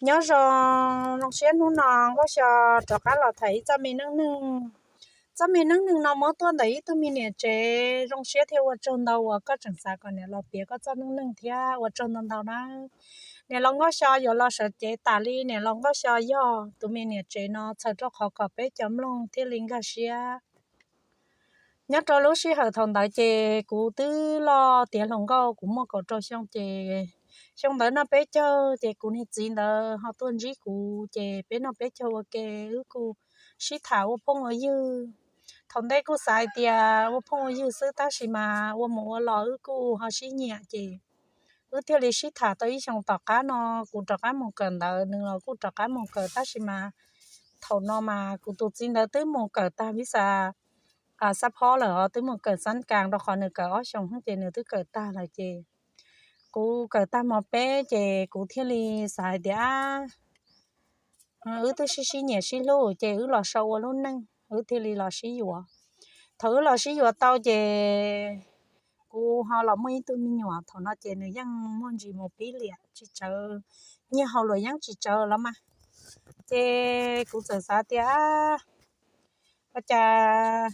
Nyob zoo, zoo siab hnub no Nkauj Xyo rov qab los tham ib txoj me neej neeg. Txoj me neej neeg no muab tuaj ntawm ib tug me niam tsev. Zoo siab thiab ua tsaug ntau uas koj tseem xav kom niam los piav koj txoj neej neeg thiab ua tsaug ntau ntau na. Niam laus Nkauj Xyo yuav los sawv cev tas li, niam laus Nkauj Xyo yog tus me niam tsev no txhawm rau qhov kom peb cov mloog thiaj li nkag siab. Nyob rau lub sij hawm thaum ntawd ces kuv twb loj tiav hluas nkauj, kuv muaj kaum rau xyoo ces xyoo ntawd noj peb caug ces kuv niag txiv ntawd ho tuaj ntsib kuv ces peb noj peb caug ua ke, wb kuj sib tham ua phooj ua ywg. Thaum ntej kuj xav hais tias ua phooj ua ywg xwb tab sis mas ua mus ua los wb kuj ho sib nyiam ces wb thiaj li sib tham tau ib xyoos tom qab no kuv rov qab mus kawm ntawv, nws los kuj rov qab mus kawm tab sis mas thaum no mas kuv tus txiv ntawd twb mus kawm tag vib xas xab phob lawm os, twb mus kawm xab kas rau qhov nws kawm ob xyoos ces nws twb kawm tag lawm ces kuv kawm tag mos peb ces kuv thiaj li xav hais tias wb twb sib sib nyiam sib hlub ces wb los sau ua lub neej wb thiaj li los sib yuav. Thaum wb los sib yuav tau ces kuv ho los muaj ib tug me nyuam, thaum no ces nws yeej muaj ntsis mus pib liam tsis tsawv, nyiaj hauj lwm yeej tsis tsawv los mas. Ces kuv txawm xav tias ua cas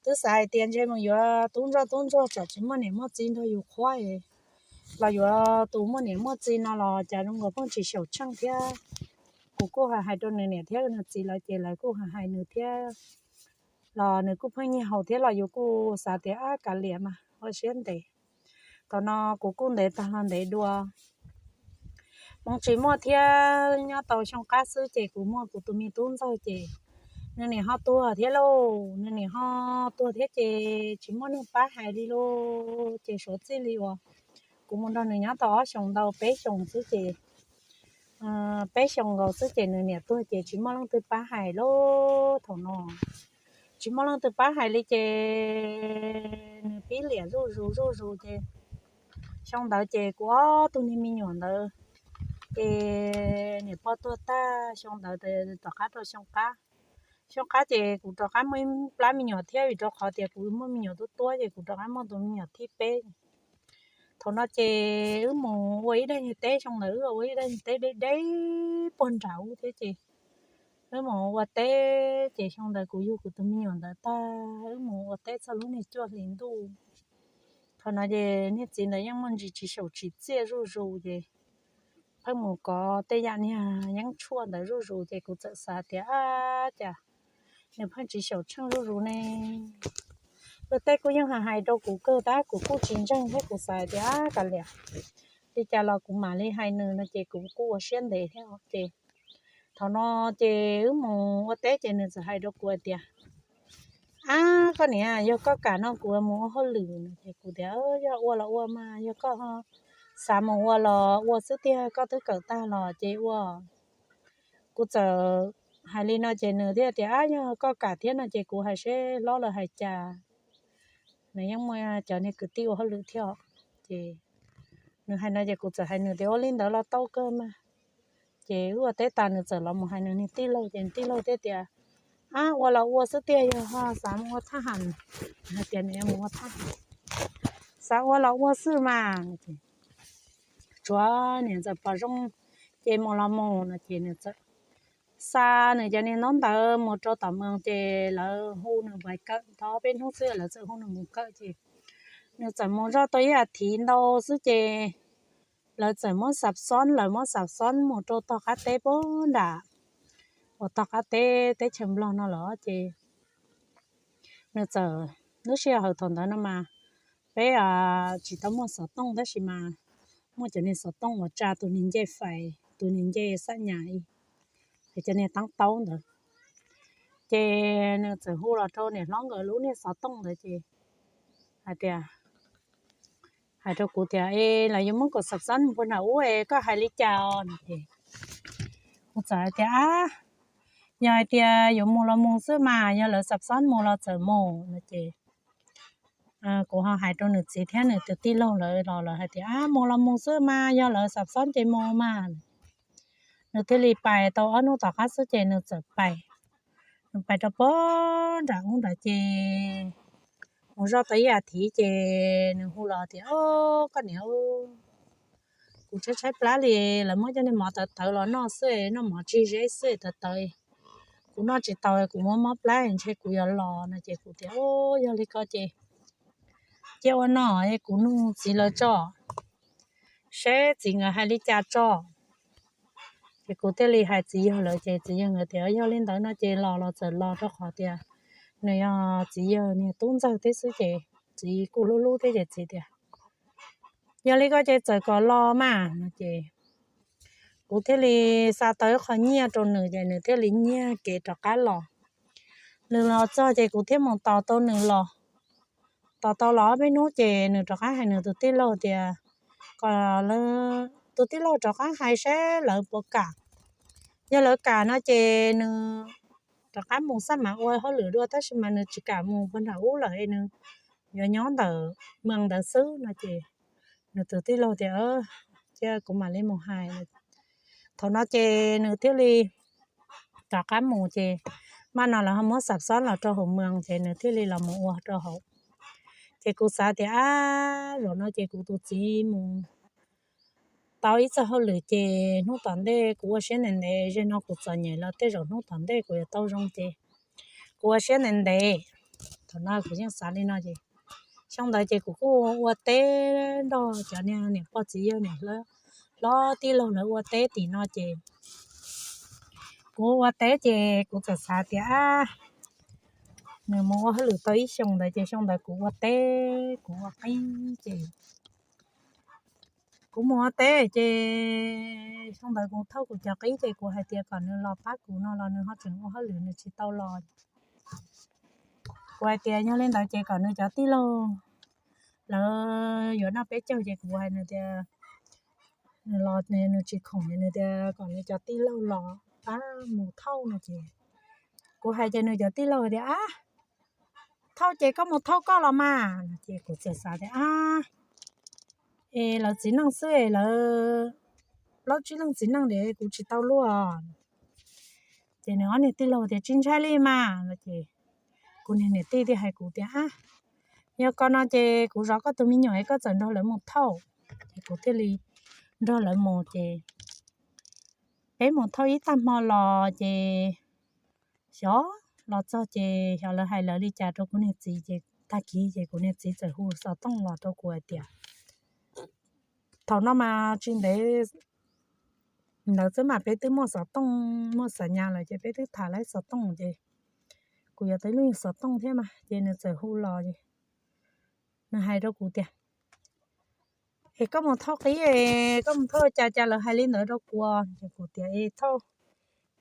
twb xav hais tias ntshe mus yuav tub ntsoj tub ntsuag tsam tsis muaj niam muaj txiv nrog yus qhuab, los yuav tus muaj niam muaj txiv no los cas zoo nkaus pheej tsis xyaum tsheej thiab. Kuv kuj hais hais rau nws niam thiab nws txiv lawv ces lawv kuj hais hais nws thiab, los nws kuj pheej nyiag haus thiab los yus kuj xav tias ab kav liam mas ua siab ntev. Thaum no kuv kuj ntev tag los ntev dua, hmoov tsis muaj thiab, nyob tau xyoo qab xwb ces kuv muaj kuv tus me tub ntxawg ces nws niam ho tuag thiab lauj, nws niam ho tuag thiab ces tsis muaj neeg pab hais li lauj. Ces suav txij li uas kuv mus nrog nws nyob tau ob xyoos ntau peb xyoos xwb ces peb xyoos nkaus xwb ces nws niam tuag ces tsis muaj leej twg pab hais lauj. Thaum no tsis muaj leej twg pab hais li ces nws pib liam zuj zus zuj zus ces xyoo ntawd ces kuv ob tug niag me nyuam ntawd ces niam pog tuag tag xyoo ntawd, tom qab rau xyoo qab, xyoo qab ces kuv rov qab muaj ib plab me nyuam thiab vim rau qhov tias kuv muaj me nyuam tuab tuab ces kuv rov qab muaj tus me nyuam thib peb. Thaum no ces wb mus ua ib daim niag teb, xyoo ntawd wb ua ib daim niag teb deb deb puag nram ub thiab ces wb mus ua teb ces xyoo ntawd kuv yug kuv tus me nyuam ntawd tag wb mus ua teb txog lub niag cuaj hlis ntuj. Thaum no ces niag txiv ntawd yeej muaj ntsis tsis xyaum tsis txiaj zuj zus ces pheej mus kov tej yam niag yeeb tshuaj ntawd zuj zus ces kuv txawm xav tias ab cas nws pheej tsis xyaum tsheej zuj zus ne. Luag tej kuj yeej hais hais rau kuv kawg tab kuv kuj tsis ntseeg thiab kuv xav tias ab kav liam, li cas los kuv mam li hais nws no ces kuv kuj ua siab ntev thiab ces thaum no ces wb mus ua teb ces nws txawm hais rau kuv hais tias ab koj niam, yog koj kam no kuv mus ua hauj lwm no ces kuv tias yog ua los ua mas, yog koj xav mus ua los ua xwb tiag, koj twb kawm tag los ces ua. Kuv txawm hais li no ces nws thiaj tias ab yog koj kam thiab no ces kuv hais seb hlob lawv hais cas. Nws yeej muaj cov niag kwv tij ua hauj lwm thiab ces nws hais no ces kuv txawm hais nws tias ua li ntawd los tau kawg mas. Ces wb ua teb tas nws txawm los mus hais nws niag tij laug ces nws tij laug thiaj tias ab ua los ua xwb tiag, yog xav mus ua thaj ham, hais tias nws mus ua thaj ham, xav ua los ua xwb mas. Tsuav niam ntxawm pom zoo ces mus los mus no ces nws txawm xa nws cov niag ntaub ntawv mus rau tom moos ces lawv hu nws mus kawm tau peb hnub xwb lawv txawm hu nws mus kawm ces nws txawm mus zoj tau ib as thiv ntau xwb ces lawv txawm muab xav xob, lawv muab xav xob mus rau tog qab teb puag nram uas tog qab teb teb chaws Nplog no los ces nws txawm, lub sij hawm thaum ntawd no mas peb tsis tau muaj xov tooj tab sis mas muaj cov niag xov tooj uas tsa tus niag ncej fais, tus niag ncej xab nyas, cov niag teeb taub ntawd. Ces nws txawm hu los rau niam hlob nkawd lub niag xov tooj ntawd ces hais tias, hais rau kuv tias es lawv yuav muab kom xav xob mus puag nram ub es koj hais li cas os no ces kuv txawm hais tias ab, yog hais tias yuav mus los mus xwb mas, yog lawv xav xob mus los txawm mus no ces kuv ho hais rau nws txiv thiab nws tus tij laug lawv los lawv hais tias, a, mus los mus xwb mas, yog lawv xav xob ces mus mas. Nws thiaj li pais tau ob hnub tom qab xwb ces nws txawm pais. Nws pais rau pem nram ub nrad ces mus zoj tau ib as thiv ces nws hu los tias, o, koj niam, kuv tshaib tshaib plab li, lawv muab cov niag mov tawv tawv los noj xwb, noj mov tsig zeb xwb tawv tawv. Kuv noj tsis tau, kuv mob mob plab ntshe kuv yuav los no ces kuv tias, o, yog li ko ces cia ua no, kuv nug txiv lawv tso, seb txiv nkawd hais li cas tso. Ces kuv thiaj li hais txiv yawg lawv ces txiv yawg nkawd tias, yog li ntawd no ces los los txawm los rau qhov tias nws yog txiv yawg niag tub ntxawg thiab xwb ces txiv kuj hlub hlub thiab ces txiv tias, yog li ko ces txawm kom los mas no ces kuv thiaj li xa tau ib qho nyiaj rau nws ces nws thiaj li nyiag kev rov qab los. Nws los txog ces kuv thiaj mus tos tau nws los. Tos tau los ob peb hnub ces nws rov qab hais nws tus tij laug tias, kom, tus tij laug rov qab hais seb lawv puas kam. Yog lawv kam no ces nws rov qab mus xab mav ua hauj lwm dua, tab sis mas nws tsis kam mus puag nram ub lawm, nws yuav nyob ntawm mws ntawd xwb no ces nws tus tij laug tias, cia kuv mam li mus hais. Thaum no ces nws thiaj li rov qab mus ces, mas no lawv ho muab xav xob los rau hauv mws ces nws thiaj li los mus ua rau hauv. Ces kuv xav tias, ab, zaum no ces kuv tus txiv mus tau ib txoj hauj lwm ces hnub tom ntej kuv ua siab ntev ntev, zaum no kuv txom nyem los tej zaum hnub tom ntej kuv yuav tau zoo ces kuv ua siab ntev ntev. Thaum no kuv yeej xav li no ces xyoo ntawd ces kuv kuj ua teb nrog cov niam pog txiv yawg niam hlob tij laug lawv ua teb tim no ces kuv ua teb ces kuv txawm xav tias, ab, nws mus ua hauj lwm tau ib xyoos ntawd ces xyoo ntawd kuv ua teb kuv ua qib ces kuv mus ua teb ces xyoo ntawd kuv thauj kuv cov qib ces kuv hais tias kom nws los pab kuv no los nws ho tseem ua hauj lwm nws tsis tau los. Kuv hais tias yog li ntawd ces kom nws cov tij laug lawv yuav noj peb caug ces kuv hais nws tias, nws los nws tsis khoom, nws tias kom nws cov tij laug los pab mus thauj no ces kuv hais ces nws cov tij laug tias, ab, thauj ces koj mus thauj koj los mas no ces kuv txawm xav tias, ab, es lawv txiv neej xwb es lawv plaub tsib leej txiv neej li kuv tsis tau luaj. Ces nws ob niag tij laug tias tsis ntshai li mas no ces kuv niag niam tij thiaj hais kuv tias, ab, yog ko no ces kuv zov koj tus me nyuam es koj txawm nrog lawv mus thauj. Ces kuv thiaj li nrog lawv mus ces peb mus thauj ib tag hmo los ces xyov los txog ces xyov lawv hais lawv li cas rau kuv niag txiv ces tag kis ces kuv niag txiv txawm hu xov tooj los rau kuv hais tias, thaum no mas tsis ntev ntawd xwb mas peb twb muaj xov tooj muaj xam nyas lawm ces peb twb tham lawv xov tooj ces kuv yuav tau ib lub xov tooj thiab mas ces nws txawm hu los es nws hais rau kuv tias, es koj mus thauj qib, koj mus thauj cas cas lawv hais li ntawd rau kuv? Ces kuv tias, e thauj,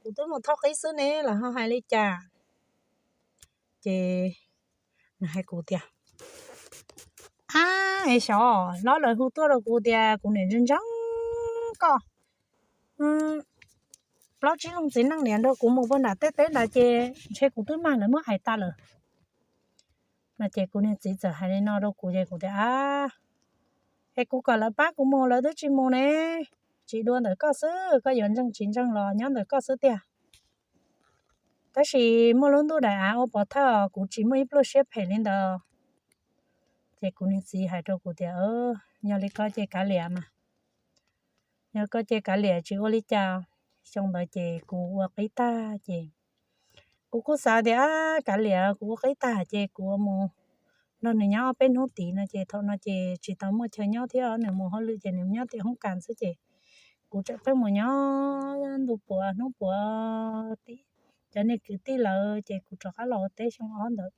kuv twb mus thauj qib xwb ne, lawv ho hais li cas? Ces nws hais kuv tias, ab, es xyov hlob lawv hu tuaj rau kuv tias kuv niam ntseeg ntseeg koj, plaub tsib leej txiv neej niam nrog kuv mus puag nram tej teb nrad ces ntshe kuv twb mag lawv muab ais tas lawm no ces kuv niag txiv txawm hais li no rau kuv ces kuv tias, ab, es kuv kom lawv pab kuv mus lawv twb tsis mus ne, tsis dua ntawm koj xwb, koj yuav ntseeg tsis ntseeg los nyob ntawm koj xwb tiag. Tab sis muaj lub ntuj daim av ua pov thawj kuv tsis muaj ib pluaj siab phem li ntawd. Ces kuv niag txiv hais rau kuv tias, yog li koj ces kav liam mas, yog koj ces kav liam tsis ua li cas. Xyoo ntawd ces kuv ua qib tag ces kuv kuj xav tias, ab, kav liam, kuv ua qib tag ces kuv mus nrog nws nyob peb hnub tid no ces thaum no ces tsis tau muaj chaw nyob thiab, nws mus hauj lwm ces nws nyob tim hoob kas xwb ces kuv tseem pheej mus nyob ntu puav hnub puav tim cov niag kwv tij lawv ces kuv rov qab los ua teb xyoo ob ntawd.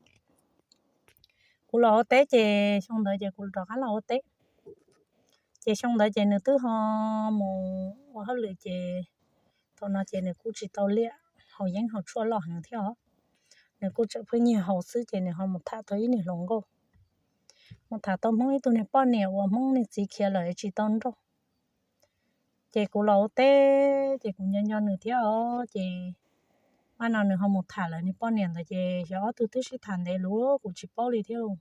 Kuv los ua teb ces xyoo ntawd ces kuv rov qab los ua teb. Ces xyoo ntawd ces nws twb ho mus ua hauj lwm ces thaum no ces nws kuj tsis tau liam haus yeeb haus tshuaj loj heev thiab os. Nws kuj tseem pheej nyiag haus xwb ces nws ho mus tham tau ib niag hluas nkauj, mus tham tau Hmoob ib tug niag poj niam uas Hmoob niag txiv khiav lawm tsis tau nrauj. Ces kuv los ua teb ces kuv nco nco nws thiab os ces Hnub no nws ho mus tham lawv niag poj niam ntawd ces xyov ob tug twb sib tham ntev lawm kuv tsis paub li thiab lauj.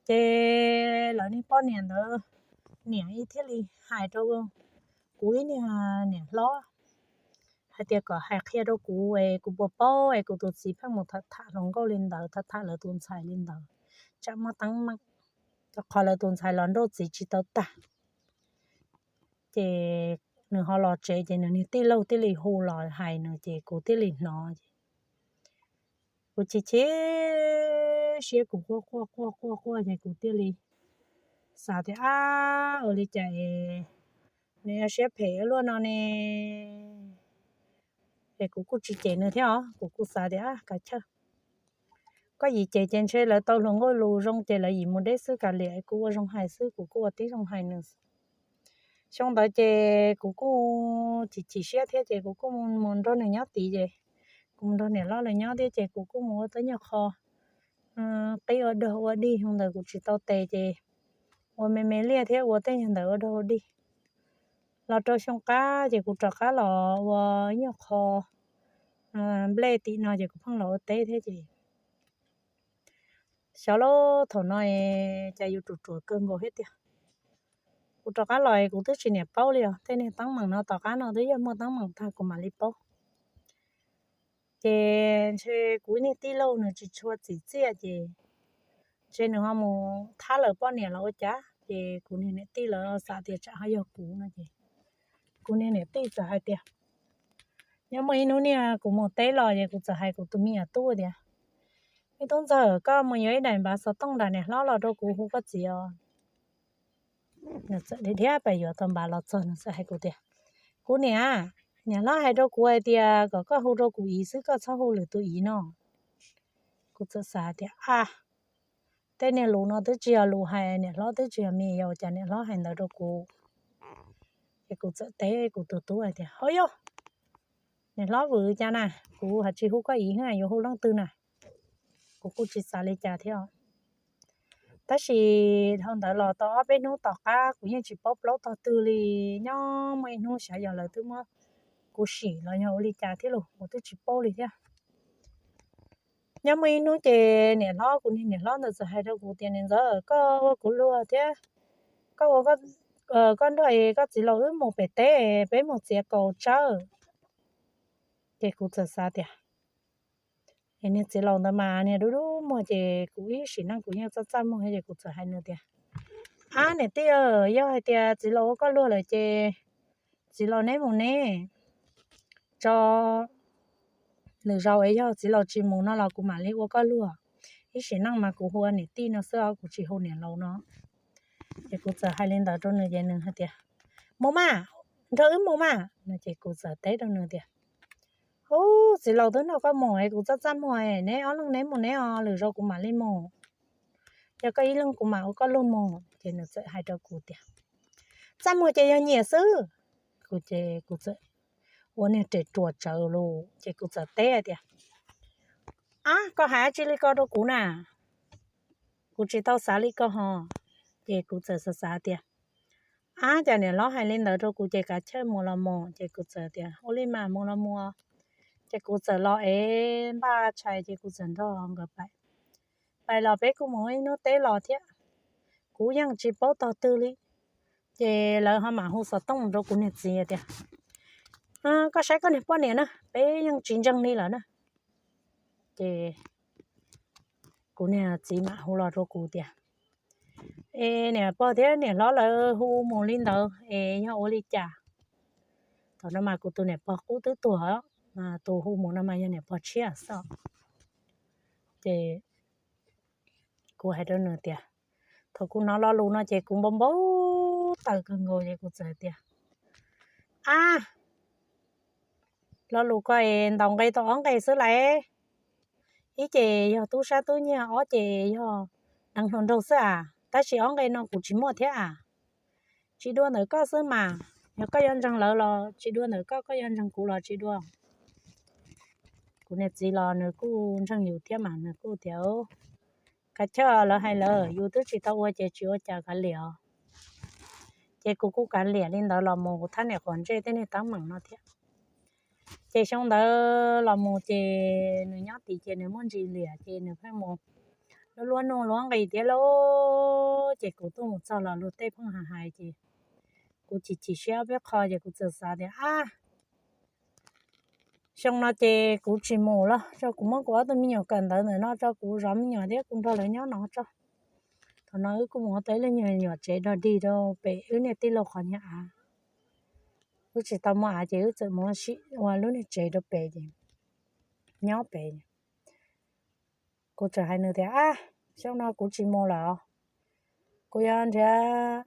Ces lawv niag poj niam ntawd niam thiaj li hais rau kuv ib niag niam hlob hais tias kom hais qhia rau kuv es kuv puas paub es kuv tus txiv pheej mus tham tham hluas nkauj li ntawd, tham tham lawv tus ntxhais li ntawd, tsam muaj teeb meem, rau qhov lawv tus ntxhais los nrauj txiv tsis tau tag. Ces nws ho los tsev ces nws niag tij laug thiaj li hu los hais nws ces kuv thiaj li hnov es kuv chim chim siab, kuv quaj quaj quaj quaj quaj ces kuv thiaj li xav tias, ab, ua li cas es nws yuav siab phem ua luaj no ne? Es kuv kuj tsis cem nws thiab os, kuv kuj xav tias, kav chawj, koj yim cem ces ntshe lawv tau hluas nkauj lus zoo ces lawv yim mus deb xwb, kav liam, kuv ua zoo hais xwb, kuv kuj ua tib zoo hais nws. Xyoo ntawd ces kuv kuj chim chim siab thiab ces kuv kuj mus nrog nws nyob tid ces kuv mus nrog niam hlob lawv nyob thiab ces kuv kuj mus ua tej nyuag qho qib ua dog ua dig, xyoo ntawd kuv tsis tau tes ces ua me me liaj thiab ua tej nyuag ntawd ua dog ua dig. Los rau xyoo qab ces kuv rov qab los ua nyuag qho nplej tim no ces kuv pheej los ua teb thiab ces xyov lub thaum no cas yuav ruam ruam kawg nkaus thiab tiag. Kuv rov qab los kuv twb tsis niam paub li os, tej niag teeb meem no tom qab no twb yog muaj teeb meem tag kuv mam li paub. Ces ntshe kuv niag tij laug nws tsis tshua txim txiaj ces ntshe nws ho mus thab lawv poj niam los ua cas ces kuv niag niam tij lawv xav tias tsam ho yog kuv no ces kuv niag niam tij txawm hais tias, nyob muaj ib hnub niag kuv mus teb los ces kuv txawm hais kuv tus me nyuam tub tias, me tub ntxawg, koj mus yuav ib daim npav xov tooj nram niam hlob los rau kuv hu koj txiv os. Nws txawm dhia dhia pes yuav tau npav los txog nws txawm hais kuv tias, kuv niam, niam hlob hais rau kuv hais tias kom koj hu rau kuv txiv xwb, koj txhob hu lwm tus txiv no. Kuv txawm xav tias, a, tej niag lus no twb tsis yog lus hais niam hlob, twb tsis yog me, yog ua cas niam hlob hais ntawd rau kuv. Ces kuv txawm teb kuv tus tub hais tias, ho yog niam hlob vwm cas na, kuv hais tsis hu koj txiv, yuav hu leej twg na? Kuv kuj tsis xav li cas thiab. Tab sis dhau ntawd los tau ob peb hnub tom qab kuv yeej tsis paub plaub tog twg li. Nyob muaj ib hnub xyov yog lawv twb muab kuv sim los yog ua li cas thiab los kuv twb tsis paub li thiab. Nyob muaj ib hnub ces niam hlob, kuv niag niam hlob ntawd txawm hais rau kuv tias, niam ntxawm, koj ua kuv luag thiab, koj ua, koj nrog koj txiv laus wb mus pem teb, peb mus txiav kaus tsawb. Ces kuv txawm xav tias, es niag txiv laus ntawd mas niag dub dub muag ces kuv ib sim neej kuv yeej txaj txaj muag ces kuv txawm hais nws tias, ab niam tij, yog hais tias txiv laus ua koj luag lawm ces txiv laus neb mus neb tso, lwm zaus es yog txiv laus tsis mus no los kuv mam li ua koj luag. Ib sim neej mas kuv hu ua niam tij no xwb os, kuv tsis hu niam laus no. Ces kuv txawm hais li ntawd rau nws ces nws hais tias, mus mas, nrog wb mus mas no. Ces kuv txawm teb rau nws tias, ub, txiv laus twb nrog koj mus es kuv txaj txaj muag, neb ob leeg neb mus neb os, lwm zaus kuv mam li mus. Yog koj ib leeg kuv mam ua koj luag mus. Ces nws txawm hais rau kuv tias, txaj muag ces yog nyiam xwb. Kuv ces kuv txawm ua niag ris ruam tsawv lus ces kuv txawm teb hais tias, ab, koj hais dab tsi li ko rau kuv na? Kuv tsis tau xav li ko ho. Ces kuv txawm xav xav tias, ab, cas niam hlob hais li ntawd rau kuv ces kav chawj mus los mus. Ces kuv txawm tias, ua li mas mus los mus. Ces kuv txawm los ev npaj tshais ces kuv txawm nrog nkawd pais. Pais los peb kuj mus ib hnub teb los thiab, kuv yeej tsis paub tog twg li. Ces lawv ho mam hu xov tooj rau kuv niag txiv tias, koj saib koj niag poj niam na, peb yeej tsis ntseeg li lawm na. Ces kuv niag txiv mam hu los rau kuv tias, es niam pog thiab niam hlob lawv hu mus li ntawd es yog ua li cas? Thaum no mas kuv tus niam pog qub twb tuag, tus hu mus no mas yog niam pog tshiab xwb. Ces kuv hais rau nws tias, thaum kuv hnov lo lus no ces kuv npau npau taws kawg nkaus ces kuv txawm tias, ab, lo lus ko es ntaus nqe tau ob nqe xwb lauj. Ib ces yog tub sab tub nyiag, ob ces yog deev hluas nraug xwb as, tab sis ob nqe no kuv tsis muaj thiab as. Tsis dua ntawm koj xwb mas, yog koj yuav ntseeg lawv los tsis dua ntawm koj, koj yuav ntseeg kuv los tsis dua. Kuv niag txiv los nws kuj ntseeg yus thiab mas nws kuj tias, kav chawj, lawv hais lawv, yus twb tsis tau ua ces tsis ua cas, kav liam os. Ces kuv kuj kav liam li ntawd los mus, kuv thab niam quav ntsej tej niag teeb meem no thiab. Ces xyoo ntawd los mus ces nws nyob tid ces nws muaj ntsis liam ces nws pheej mus luab luab nuj luab nqis thiab lauj. Ces kuv tuaj mus txog los luag tej pheej hais hais ces kuv chim chim siab ob peb qho ces kuv txawm xav tias, ab, xyoo no ces kuv tsis mus los tso, kuv muab kuv ob tug me nyuam kawm ntawv ntawm no tso, kuv zov me nyuam thiab kuv nrog lawv nyob no tso. Thaum no wb kuj mus ua tau ib lub nyuag nyuam tsev dog dig rau pem wb niag tij laug qhov niag av. Wb tsis tau muaj av ces wb txawm mus ua si ua lub niag tsev rau pem ces nyob pem. Kuv txawm hais nws tias, ab, xyoo no kuv tsis mus lawm, kuv yuav nrhiav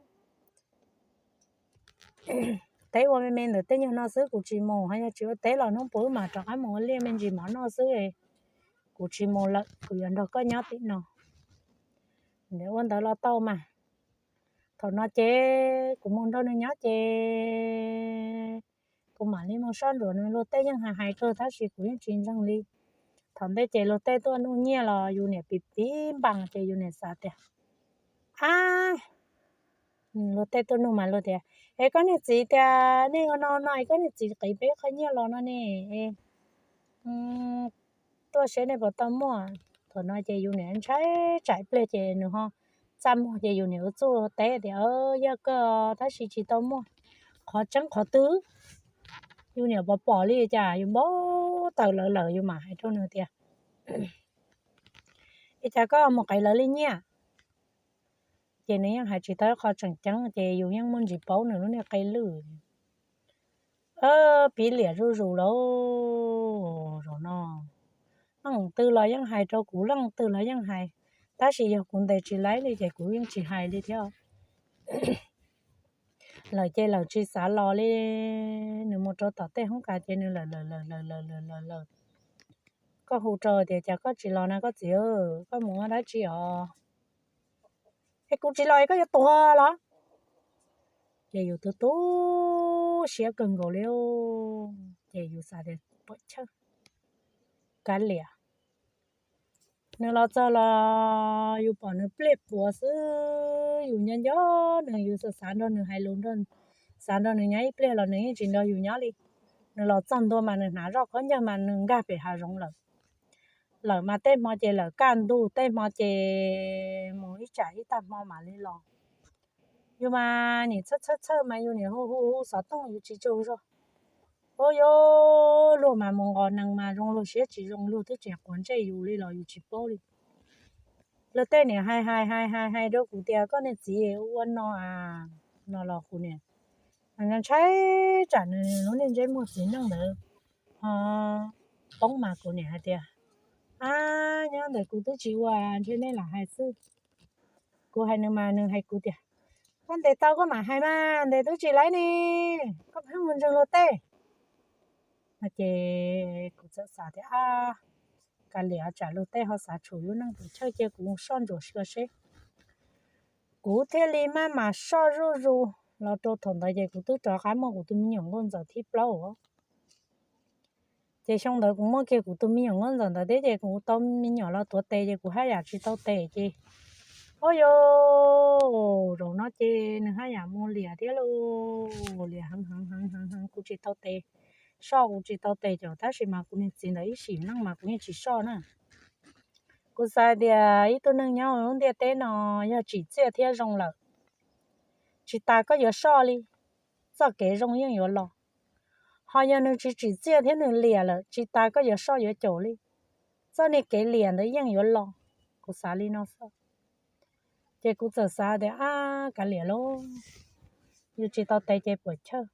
teb ua me me ntawm tej nyuag no xwb, kuv tsis mus. Ho yog tsis ua teb los hnub puas wb mam rov qab mus ua liaj me ntsis mov noj xwb. Kuv tsis mus lawm, kuv yuav nrog koj nyob tim no. Ua ntawd los tau mas. Thaum no ces kuv mus nrog nws nyob ces kuv mam li mus soj ntsuam nws, luag tej yeej hais hais kawg tab sis kuv yeej tsis ntseeg li. Thaum ntej ces luag tej tuaj nug nyiaj los yus niam piv piv npas ces yus niam xav tias, ab, luag tej tuaj nug mas luag tias, es koj niag txiv tias nej ua no no es koj niag txiv qiv peb qhov nyiaj los no ne, tuaj seb nej puas tau muaj. Thaum no ces yus niam ntshai tsam ib pliag ces nws ho txaj muag ces yus niam ua txuj teb tias, yog kawg tab sis tsis tau muaj qhov tseeb qhov twg. Yus niam pom pom li cas yus npau taws lawv lawm yus mam hais rau nws tias, es cas koj mus qiv lawv li nyiaj? Ces nws yeej hais tsis tau ib qho tseem ceeb ces yus yeej muaj ntsis paub nws lub niag qe lwj. Piv liam zuj zus lauj, zaum no leej twg los yeej hais rau kuv, leej twg los yeej hais, tab sis yog kuv ntes tsis laib li ces kuv yeej tsis hais li thiab. Lawm ces lawm tsis xav los li. Nws mus rau tom tej hoob kas ces nws lawm lawm lawm lawm lawm lawm lawm lawm. Koj hu rau tias, cas koj tsis los na koj txiv, koj mus ua dab tsi os? Es kuv tsis los es koj yuav tuag los? Ces yus tu tu siab kawg nkaus li. Ces yus xav tias puam chawj, kav liam. Nws los txog los yus pom nws pliag puav xwb, yus nco nco nws, yus xav xav nrog nws hais lus, xav nrog nws nyob ib pliag los nws yeej tsis nrog yus nyob li. Nws los txog ntua mas nws hnav zoj khaub ncaws mas nws nkag pem hav zoov lawm. Lawm mas tej hmo ces lawm kaj ntug, tej hmo ces mus ib tsam ib tag hmo mam li los. Yus mas nim txhawj txhawj txhawj mas yus nim hu hu hu xov tooj yus tsis tsaug zog. Ua yuav luag mas mus nqos nees mas zoo luag siab tsis zoo, luag twb tseem quav ntsej yus li los yus tsis paub li. Luag tej niam hais hais hais hais hais rau kuv tias koj niag txiv ua no a, no los kuv niam ntshai tsam nws lub niag ntsej muag txiv neej ntawd ho poob mas kuv niam hais tias, ab, nyob ntawm kuv twb tsis ua, ntshe nej lam hais xwb. Kuv hais nws mas nws hais kuv tias, koj ntes tau koj mam hais mas, ntes twb tsis laib ne, koj pheej mus ntseeg luag tej. No ces kuv txawm xav tias, ab, kav liam, tsam luag tej ho xav tshum yus neej puam chawj, cia kuv mus soj ntsuam xyuas seb. Kuv thiaj li maj mam soj zuj zus los rau thaum ntawd ces kuv twb rov qab muaj kuv tus me nyuam nkauj ntxawm thib plaub. Ces xyoo ntawd kuv muaj kiag kuv tus me nyuam nkauj ntxawm ntawd thiab ces kuv tau me nyuam los tuav tes ces kuv haj yam tsis tau tes ces, ua yuav, zaum no ces nws haj yam mus liam thiab lauj, liam heev heev heev heev heev, kuv tsis tau tes, soj kuv tsis tau tes ces tab sis mas kuv niag txiv ntawd ib sim neej mas kuv yeej tsis soj na. Kuv xav tias ib tug neeg nyob lub ntiaj teb no yog tsim txiaj thiab zoo lawm, tsis tas koj yuav soj li, txoj kev zoo yeej yuav los. Ho yog nws tsis tsim txiaj thiab nws liam lawm, tsis tas koj yuav soj yuav caum li, txoj niag kev liam ntawd yeej yuav los. Kuv xav li no xwb. Ces kuv txawm xav tias, ab, kav liam lauj, yus tsis tau tes ces puam chawj.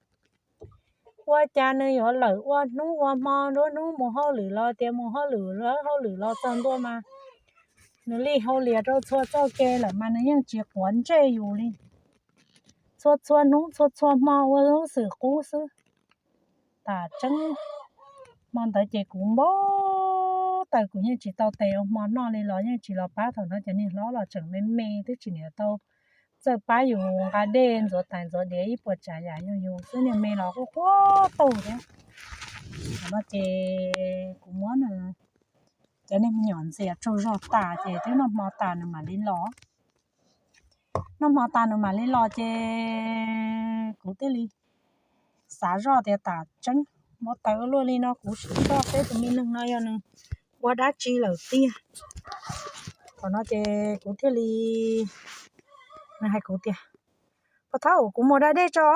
Ua cas nws yuav lawm ua hnub ua hmo, nruab hnub mus hauj lwm los tias mus hauj lwm, hauj lwm los txog ntua mas nws li hau liam rau txhua txoj kev lawm mas nws yeej tsis quav ntsej yus li. Txhua txhua hnub txhua txhua hmo ua lub xwm qub xwb. Tas tseeb, hmo ntawd ces kuv npau taws kuv yeej tsis tau tes ua hmo noj li los yeej tsis los pab. Thaum no cov niag hlob los tseem me me twb tsis niam tau txawj pab yus nqa dej ntxuav tais ntxuav diav ib puas tsav yam, yog yus xwb niag me los quaj quaj taug thiab. Thaum no ces kuv muab nws cov niag me nyuam ntxias tsaug zog tas ces twb noj hmo tas nws mam li los. Noj hmo tas nws mam li los ces kuv thiaj li xav zoj tias tas tseeb, Muab tawm luaj li no kuv sim soj seb tus me neeg no yog nws ua dab tsi lawm tiag. Thaum no ces kuv thiaj li, nws hais kuv tias, Pov Thauj, kuv mus da dej tso.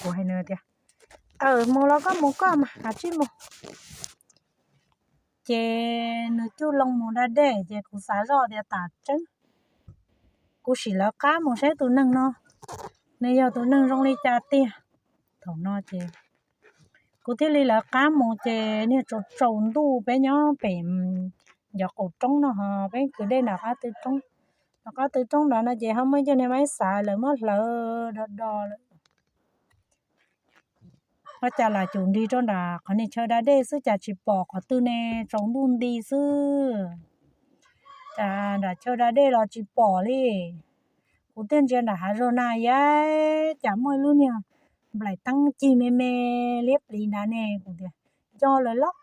Kuv hais nws tias, Aws, mus los koj mus koj mas, kav tsij mus. Ces nws cug loo mus da dej ces kuv xav zoj tias tam tseeb kuv sim lawv qab mus saib tus neeg no, nws yog tus neeg zoo li cas tiag. Thaum no ces kuv thiaj li lawv qab mus ces niag tsaus tsaus ntuj peb nyob pem cov qaum roob no ho peb kwv dej nram qab tw roob. Nram qab tw roob nrad no ces ho muaj ib co niag maiv xav lawv muab hlawv do do lawm. Ua cas lam cum nrig rau nram qhov niag chaw da dej xwb cas tsis pom qhov twg ne, tsaus ntuj nti xwb. Cas nram chaw da dej los tsis pom li. Kuv thiaj ntsia nram hav zoov na, yam cas muaj ib lub niag nplaim teeb cig me me liab pliv nrad ne. Kuv tias, Yog lawm lauj,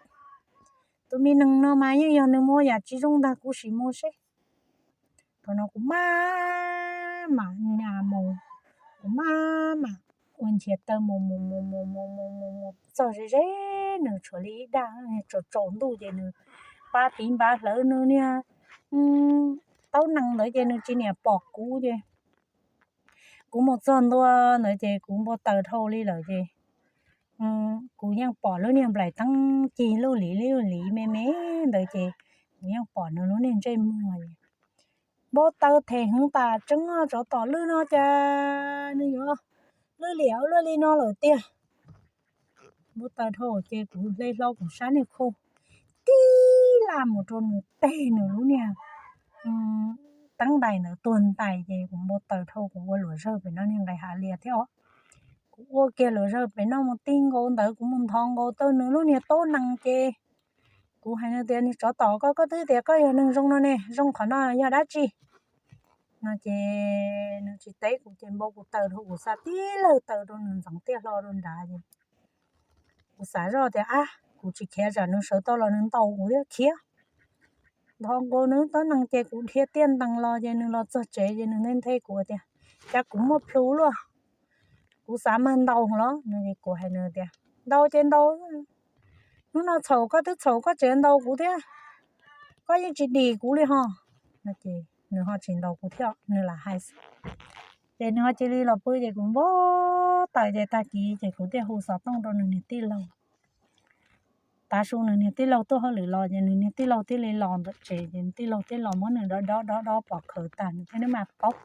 tus me neeg no mas yeej yog nws muaj yam tsis zoo ntag, kuv sim mus seb. Thaum no kuv maj mam nyas mus, kuv maj mam ua nchiav taw mus mus mus mus mus mus mus mus txog ze ze nws, tshuav li ib dag, tsaus tsaus ntuj ces nws pab tiv npav hlawv nws niag taub nees ntawd ces nws tsis niam pom kuv ces kuv mus txog ntua ntawd ces kuv npau taws dhau li lawm ces kuv yeej pom lub niag nplaim teeb cig lub liv lub liv me me ntawd ces kuv yeej pom nws lub niag ntsej muag. Npau taws them heev tas tseeb, tsov tom lwj no cas nws yuav lwj liam ua luaj li no lawm tiag. Npau taws dhau ces kuv hle hlo kuv sab niag khau tib laj mus rau nws teg nws lub niag teeb ntais ntawd tuag ntais ces kuv npau taws dhau kuv ua luam zawg pem no niag nqis hav lias thiab os. Kuv ua kiag luam zawg pem no mus ti nkaus ntawd kuv mus nthos nkaus tau nws lub niag taub nees ces kuv hais nws tias, Niag tsov tom, koj koj twb tias koj yog neeg zoo no ne, zoo qhov no yog dab tsi? No ces nws tsis teb kuv ces npau kuv taws dhau kuv xa tib lawg taw rau nws ntxeev tiaj hlo rau nrad ces kuv xav zoj tias, Ab, kuv tsis khiav tsam nws sawv tau los nws ntaus kuv thiab khiav. Nthos nkaus nws taub nees ces kuv dhia tiaj ntees los ces nws los txog tsev ces nws nthe nthe kuv tias, Cas kuv muaj plhu luaj, kuv xav mag ntaus los? No es kuv hais nws tias, Ntaus ces ntaus, hnub no txhaum koj twb txhaum koj tseem ntaus kuv thiab, koj yeej tsis dim kuv li ho. No ces nws ho tsis ntaus kuv thiab, nws lam hais xwb. Ces nws ho cia li los pw ces kuv npau taws ces tag kis ces kuv thiaj hu xov tooj rau nws niag tij laug. Tav su nws niag tij laug tuaj hauj lwm los ces nws niag tij laug thiaj li los ntawm tsev ces nws tij laug thiaj los muab nws dob dob dob dob pom khawv tas nws thiaj li mam paub.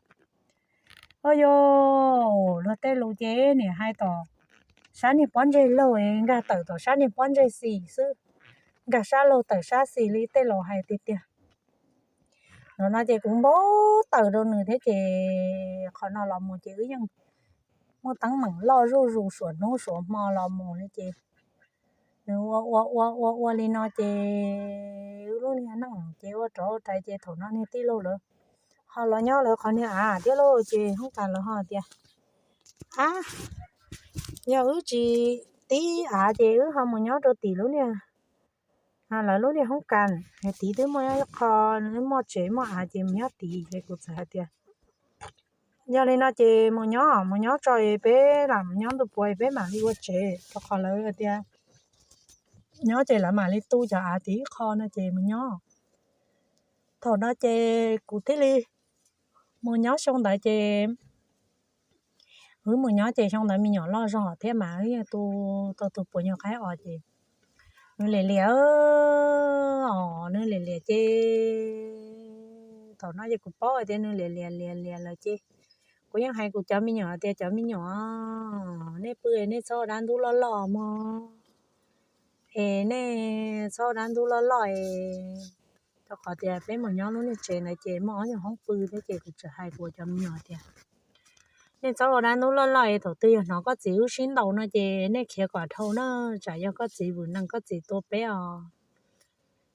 Ua yog luag tej lus ces nim hais tom sab niag pob ntseg laug, nkag tawm tom sab niag pob ntseg xis xwb, nkag sab laug tawm sab xis li tej laus hais tiag tiag. Los no ces kuv npau taws rau nws thiab ces qhov no los mus ces wb yeej muaj teeb meem loj zuj zus suav hnub suav hmo los mus li ces nws ua ua ua ua ua li no ces wb lub niag neej ces ua rov ua rais ces thaum no niag tij laug lawv ho los nyob lawv qhov niag av thiab lauj ces hoob kas lawv ho tias, Ab, yog wb tsis tiv av ces wb ho mus nyob rau tim lub niag, lawv lub niag hoob kas, tid twb muaj ib qho, muaj tsev muaj av ces mus nyob tid. Ces kuv txawm hais tias, Yog li no ces mus nyob, mus nyob tso es peb lam mus nyob ntu puav peb mam li ua tsev, rau qhov lawv tias nyob ces lawv mam li tu cov av tim ib qho no ces mus nyob. Thaum no ces kuv thiaj li mus nyob xyoo ntawd ces wb mus nyob ces xyoo ntawd me nyuam loj zog thiab mas wb yeej tu tau tus puas nyuag qaib os ces nws liam liam os, nws liam liam ces thaum no ces kuv paub hais tias nws liam liam liam liam lawm ces kuv yeej hais kuv cov me nyuam tias, Cov me nyuam, nej pw nej txhob ua dab ntub loj loj mog, es nej txhob ua dab ntub loj loj es, rau qhov tias peb mus nyob lub niag tsev ntawd ces muaj ob nyuag hoob pw thiab ces kuv txawm hais kuv cov me nyuam tias, Nej txhob ua dab ntub loj loj es thaum twg yog hnov koj txiv wb sib ntaus no ces nej khiav kom dhau na, tsam yog koj txiv vwm nees koj txiv tua peb os.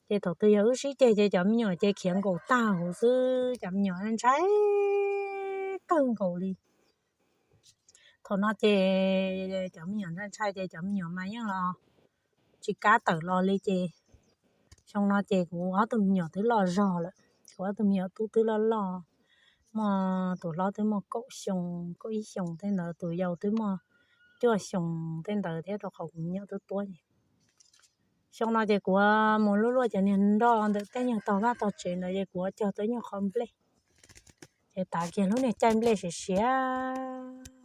Ces thaum twg yog wb sib ceg ces cov me nyuam ces khiav nkaum tag huv xwb, cov me nyuam ntshai kawg nkaus li. Thaum no ces cov me nyuam ntshai ntshai ces cov me nyuam mas yeej los tsis kam tawm los li ces xyoo no ces kuv ob tug me nyuam twb loj zog lawm. Kuv ob tug me nyuam tub twb loj loj, muaj tus hlob twb muaj kaum xyoo, kaum ib xyoos tej ntawd, tus yau twb muaj cuaj xyoo tej ntawd thiab, rau qhov kuv me nyuam tuab tuab ces xyoo no ces kuv mus luaj luaj cov niag nroj ntawm tej nyuag tog vaj tog tsev ntawd ces kuv cog tau nyuag qho nplej. Ces tav kiag lub niag caij nplej siav siav,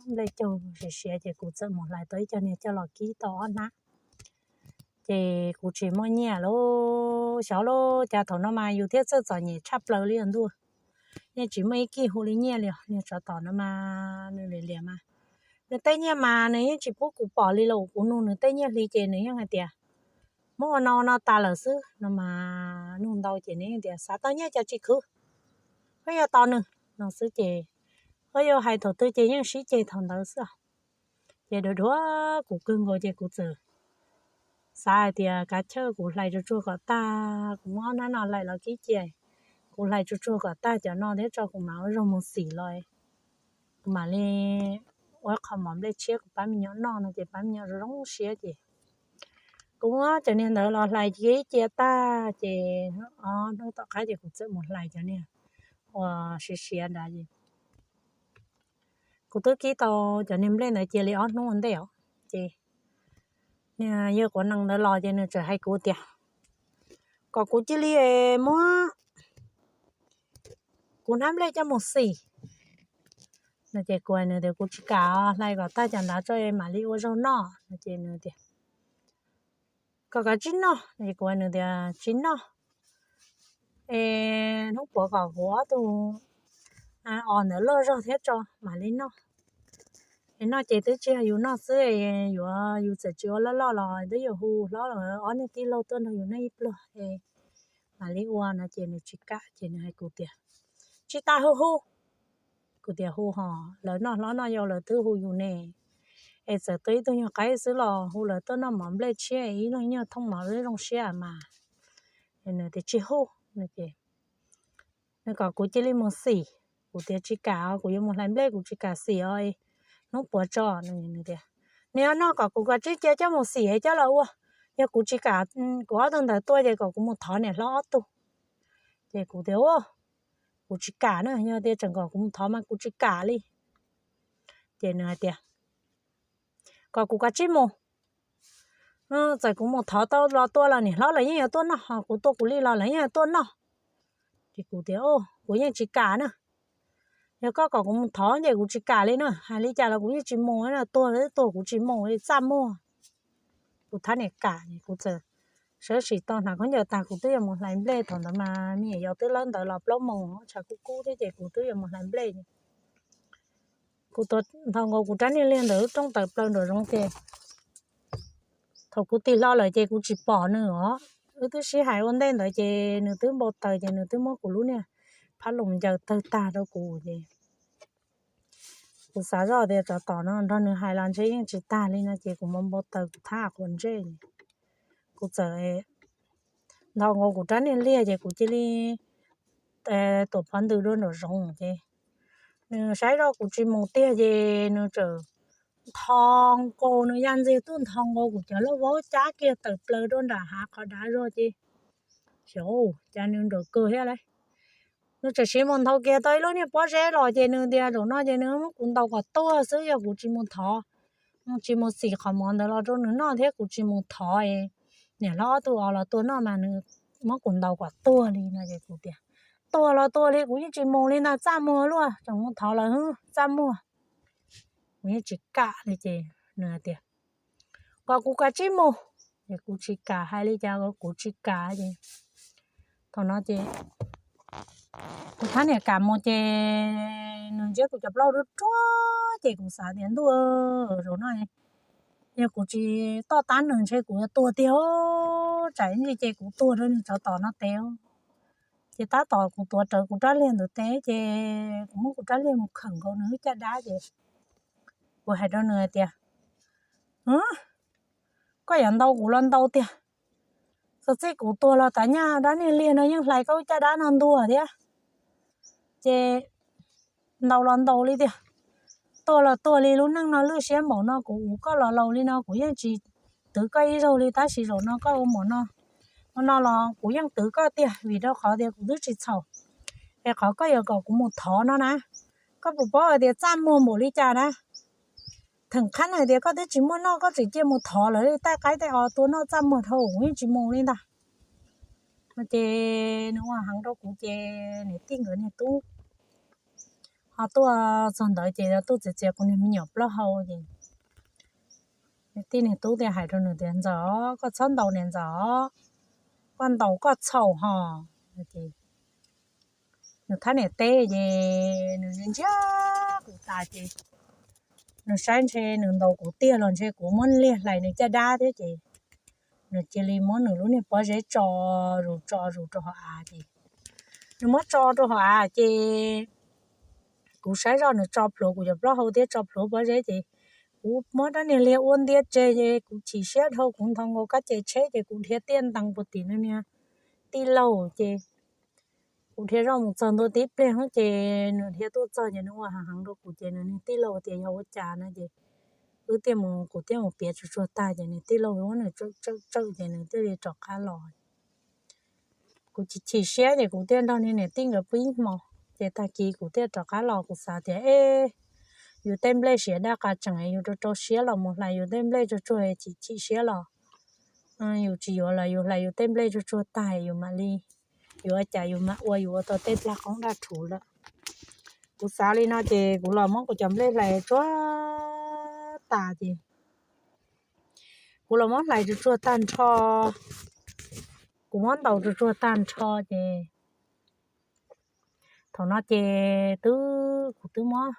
nplej caug siav siav ces kuv txawm mus hlais tau ib co niag coj los kib tau ob hnab. Ces kuv tsis muaj nyiaj lauj, xyov lauj, cas thaum no mas yus thiaj txawj txom nyem tshaj plaws li os ntuj. Yeej tsis muaj ib kis hu li nyiaj li os. Niag tsov tom no mas nws liam liam mas nws tej nyiaj mas nws yeej tsis pub kuv pom li los kuv nug nws tej nyiaj hli ces nws yeej hais tias muab ua no ua no tas lawm xwb no mas nug ntau ces nws tias xav tau nyiaj cas tsis khwv, koj yuav tos nws no xwb ces koj yuav hais thaum twg ces yeej sib ceg thaum ntawd xwb. Ces dhuav dhuav kuv kawg nkaus ces kuv txawm xav hais tias kav chawj kuv hlais tsuag tsuag kom tag, kuv muab ob hnab no hlais los kib cia, kuv hlais tsuag tsuag kom tag cov no thiab tso kuv mam ua zog mus xim los, kuv mam li ua qho mov nplej tshiab kuv pab me nyuam noj no ces pab me nyuam zoo zoo siab ces kuv muab cov niag ntawd los hlais kib cia tag ces ob hnub tom qab ces kuv txawm mus hlais cov niag uas siav siav ntawd es kuv twb kib tau cov niag nplej ntawd cia li ob hnub ua ntej os. Ces niag yawg quav nees ntawd los ces nws txawm hais kuv tias kom kuv cia li muab kuv hnab nplej coj mus xim no ces kuv hais nws tias kuv tsis kam, hlais kom tag cov ntawd tso mam li ua zaug noj no ces nws tias kom kav tsij noj no ces kuv hais nws tias tsis noj es hnub puav kom kuv ob tug os ntawd loj zog thiab tso mam li noj. Es noj ces twb tsis yog yus noj xwb, yuav yus txawm tsis ua loj loj los twb yuav hu hlob los ob niag tij laug tuaj nrog yus noj ib pluag es mam li ua no ces nws tsis kam ces nws hais kuv tias tsis tas hu hu. Kuv tias hu hos, lawv noj hlob noj yau lawv twb hu yus ne, es txawm tuaj ib tug nyuag qaib xwb los hu lawv tuaj noj mov nplej tshiab ib leeg nyuag thooj mov zoo siab mas. Nws tias tsis hu no ces nws kom kuv cia li mus xim. Kuv tias tsis kam, kuv yuav mus hlais nplej kuv tsis kam xim os, hnub puav tso no. Nws tias nws yog noj kom kuv kav tsij cia coj mus xim coj los ua, yog kuv tsis kam kuv ob tug ntawd tuaj ces kom kuv mus thov niam hlob ob tug. Ces kuv tias kuv tsis kam na, yog tias tseem kom kuv mus thov mas kuv tsis kam li. Ces nws hais tias kom kuv kav tsij mus, txawm kuv mus thov tau los tua los niam hlob lawv yeej yuav tuaj noj, ho kuv tua kuv li los lawv yeej yuav tuaj noj. Ces kuv tias kuv yeej tsis kam na, yog koj kom kuv mus thov ces kuv tsis kam li na, hais li cas los kuv yeej tsis mus, tuag twb tuag kuv tsis mus li txaj muag. Kuv thab niam kam, kuv txawm sawv tsees tau hnav khaub ncaws tag kuv twb yuav mus hlais nplej, thaum ntawd mas me nyuam yaus twb lawb ntawd los plaub moos tshav kub kub thiab ces kuv twb yuav mus hlais nplej. Kuv tua nthos nkaus kuv rab niag liag ntawm lub rooj tawm plaws nraum zoov ces thaum kuv tig hlo lawm ces kuv tsis pom nws os. Wb twb sib hais ua ntej ntawd ces nws twb npau taws ces nws twb muab kuv lub niag phab loos ncaws tawg tag rau kuv ces kuv xav zoj tias tsov tom no nrog nws hais los ntshe yeej tsis tag li no ces kuv npau npau taws kuv thab quav ntsej. Kuv txawm nthos nkaus kuv rab niag liag ces kuv cia li tuam phov ntws dua nraum zoov ces nws saib zoj kuv tsis mus tiag ces nws txawm nthos nkaus, nws ya ntxiag tuaj nthos nkaus kuv cov lauj vaub cab kiag tawm plaws rau nram hav qhov dav zog ces xyov cas nws nrawm kawg thiab lauj. Nws txawm siv mus nthos kiag tau ib lub niag pob zeb los ces nws tias zaum no ces nws muab kuv ntaus kom tuag xwb, yog kuv tsis mus thov, tsis mus xim qhov mov ntawd los rau nws noj thiab kuv tsis mus thov niam hlob ob tug os los tua noj mas nws muab kuv ntaus kom tuag li no ces kuv tias tuag los tuag li, kuv yeej tsis mus li ntag, txaj muag luaj, tseem mus thov lawv txaj muag. Kuv yeej tsis kam li ces nws hais tias kom kuv kav tsij mus, es kuv tsis kam, hais li cas kuv tsis kam ces thaum no ces kuv thab niam kam mus ces nws ntsiab kuv cov plaub hau ruaj ruaj ces kuv xav tias ntuj, zaum no yog kuv tsis toj tab nws ntshe kuv yuav tuag tiag, tsam ib ntsis ces kuv tuag rau nws tsov tom no tes. Ces tab tom kuv tuav rawv kuv rab liag ntawd tes ces kuv muab kuv rab liag mus khawm nkaus nws lub caj dab ces kuv hais rau nws hais tias koj yuav ntaus kuv los ntaus tiag, txog txij kuv tuag los tav nyaj rab niag liag no yeej hlais koj lub caj dab no ntuag thiab. Ces ntaus los ntaus li tiag, tuag los tuag li, lub neej no lwj siab npaum no, kuv uv koj los laus li no kuv yeej tsis twv koj ib zaug li, tab sis zaum no koj ua npaum no no los kuv yeej twv koj tiag, vim rau qhov tias kuv twb tsis txhaum. Es qhov koj yuav kom kuv mus thov no na, koj puas paub hais tias txaj muag npaum li cas na? theem qhab na tias koj twb tsis muaj noj, koj tseem cia mus thov lawv li taij qaib taij os tua noj txaj muag dhau, yeej tsis mus li ntag. No ces nws ua heev rau kuv ces niam tij nkawd niag tub ho tuaj txog ntawd ces tuaj txiav txiav kuv niag me nyuam plaub hau ces niam tij niag tub thiaj hais rau nws tias, Ntxawm, koj txhob ntaus niam Ntxawm, koj ntaus koj txhaum ho. Nws thab niam teb ces nws ntsia kuv tas ces nws saib ntshe nws ntaus kuv tiag los ntshe kuv muab liag hlais nws caj dab thiab ces nws cia li muab nws lub niag pob zeb tso zus tso zus rau hauv av ces nws muab tso rau hauv av ces kuv saib zoj nws tso plhuav kuv cov plaub hau thiab tso plhuav pob zeb ces kuv muab rab niag liag ua ntia tseg ces kuv chim siab dhau kuv nthos nkaus kab ces tsheb ces kuv dhia tiaj ntees puag tim nws niag tij laug ces kuv dhia zoj mus txog ntua tib pliag ces nws dhia tuaj txog ces nws ua heev heev rau kuv ces nws niag tij laug tias yog ua cas no ces wb thiaj mus, kuv thiaj mus piav tsuag tsuag tag ces nws tij laug muab nws tsawm tsawm tsawm ces nws thiaj li rov qab los. Kuv chim chim siab ces kuv thiaj nrog niag niam tij nkawd pw ib hmo ces tag kis kuv thiaj rov qab los kuv xav tias, Eb, yus tej nplej siav daj qas tseem yus rau rau siab los mus hlais yus tej nplej tsuag tsuag chim chim siab los yus tsis yuav los yus hlais yus tej nplej tsuag tsuag tag yus mam li, yus ua cas yus mam ua yus ua tau tej plag qoob daj rhuv lawm. Kuv xav li no ces kuv los muab kuv cov nplej hlais tsuag tas ces kuv los muab hlais tsuag tsuag tag nrho, kuv muab ntaus tsuag tsuag tag nrho ces thaum no ces twb, kuv twb muab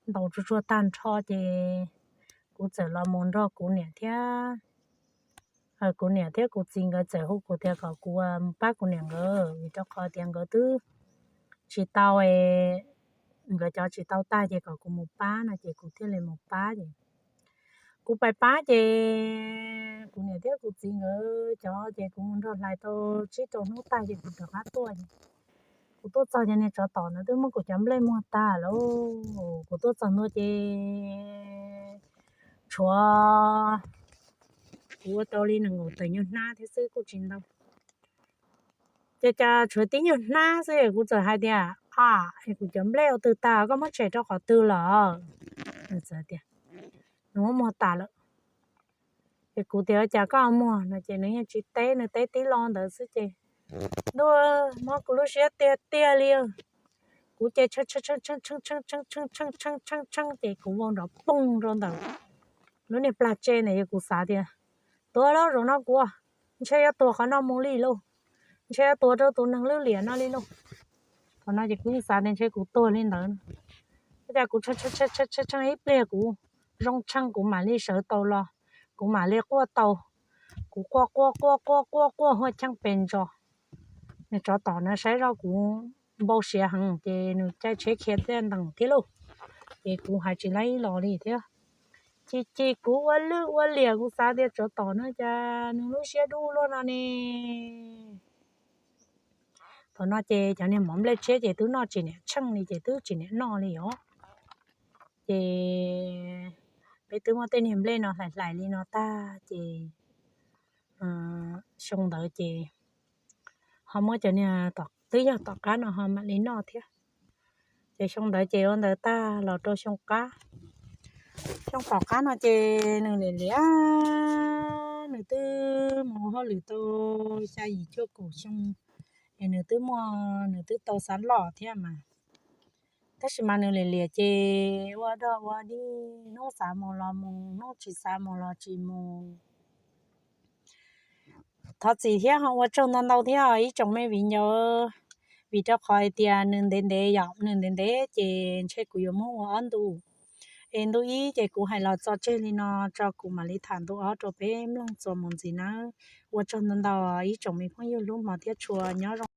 ntaus tsuag tsuag tag nrho ces kuv txawm los mus nrog kuv niam thiab, kuv niam thiab kuv txiv nkawd txawm hu kuv tias kom kuv mus pab kuv niam nkawd vim rau qhov tias nkawd twb tsis tau, nkawd cov tsis tau tag ces kom kuv mus pab no ces kuv thiaj li mus pab ces kuv pais pab ces kuv niam thiab kuv txiv nkawd cov ces kuv mus nrog hlais tau tsib rau hnub tag ces kuv rov qab tuaj ces kuv tuaj txog ces niag tsov tom ntawd twb muab kuv cov nplej muag tag lawm. Kuv tuaj txog ntua ces tshuav, kuv ua tau li nees nkaum tawm nyuag hnab thiab xwb kuj tsis ntau. Ces cas tshuav tib nyuag hnab xwb kuv txawm hais tias, A, kuv cov nplej ua twg tag koj muab tshem rau qhov twg lawm? Nws txawm tias, Nws muab muag tas lawm. Ces kuv tias, Ua cas koj muag no ces nws yeej tsis teb, nws teb tib lo ntawd xwb ces ntuj, muab kuv lub siab tiag tiag li. Kuv ces tshee tshee tshee tshee tshee tshee tshee ces kuv vau nrov poog rau ntawm lub niag plag tse ntawd. Yog kuv xav tias, Tuag lawm zaum no kuv, ntshe yuav tuag qhov no mus li lauj, ntshe yuav tuag rau tus neeg lwj liam no li lauj. Thaum no ces kuv yeej xav tias ntshe kuv tuag li ntawd. Ua cas kuv tshee tshee tshee ib pliag kuv zoo tshee kuv mam li sawv tau los, kuv mam li quaj tau. Kuv quaj quaj quaj quaj quaj quaj huaj cheej pes ntsos. Nws tsov tom na saib zoj kuv npau siav heev ces nws caij tsheb khiav tiaj ntees thiab lauj. Ces kuv hais tsis laib los li thiab. Ces ces kuv ua lwj ua liam kuv xav tias tsov tom na cas nws lub siab dub luaj no ne. Thaum no ces cov niag mov nplej tshiab ces twb noj tsis niam tsheej li ces twb tsis niam noj li os. Ces peb twb muab tej niag nplej no hlais hlais li no tag ces xyoo ntawd ces ho muab cov niag twb yog tom qab no ho mam li noj thiab. Ces xyoo ntawd ces ua ntawd tag los rau xyoo qab. Xyoo tom qab no ces nws liam liam, nws twb mus ua hauj lwm tau xya yim cuaj kaum xyoo, es nws twb muaj, nws twb tau xav loj thiab mas. Tab sis mas nws liam liam ces ua dog ua dig, hnub xav mus los mus, hnub tsis xav mus los tsis mus. Thov txim thiab ho ua tsaug ntau ntau thiab ib tsoom me viv ncaus, vim rau qhov hais tias nws ntev ntev yom, nws ntev ntev ces ntshe kuv yuav muab ua ob ntu. Es ntu ib ces kuv hais los txog tseg li no tso, kuv mam li tham ntu ob rau peb mloog txuas mus ntxiv nawb. Ua tsaug ntau ntau ib tsoom me phooj ywg hlub hmov thiab tshua, nyob zoo.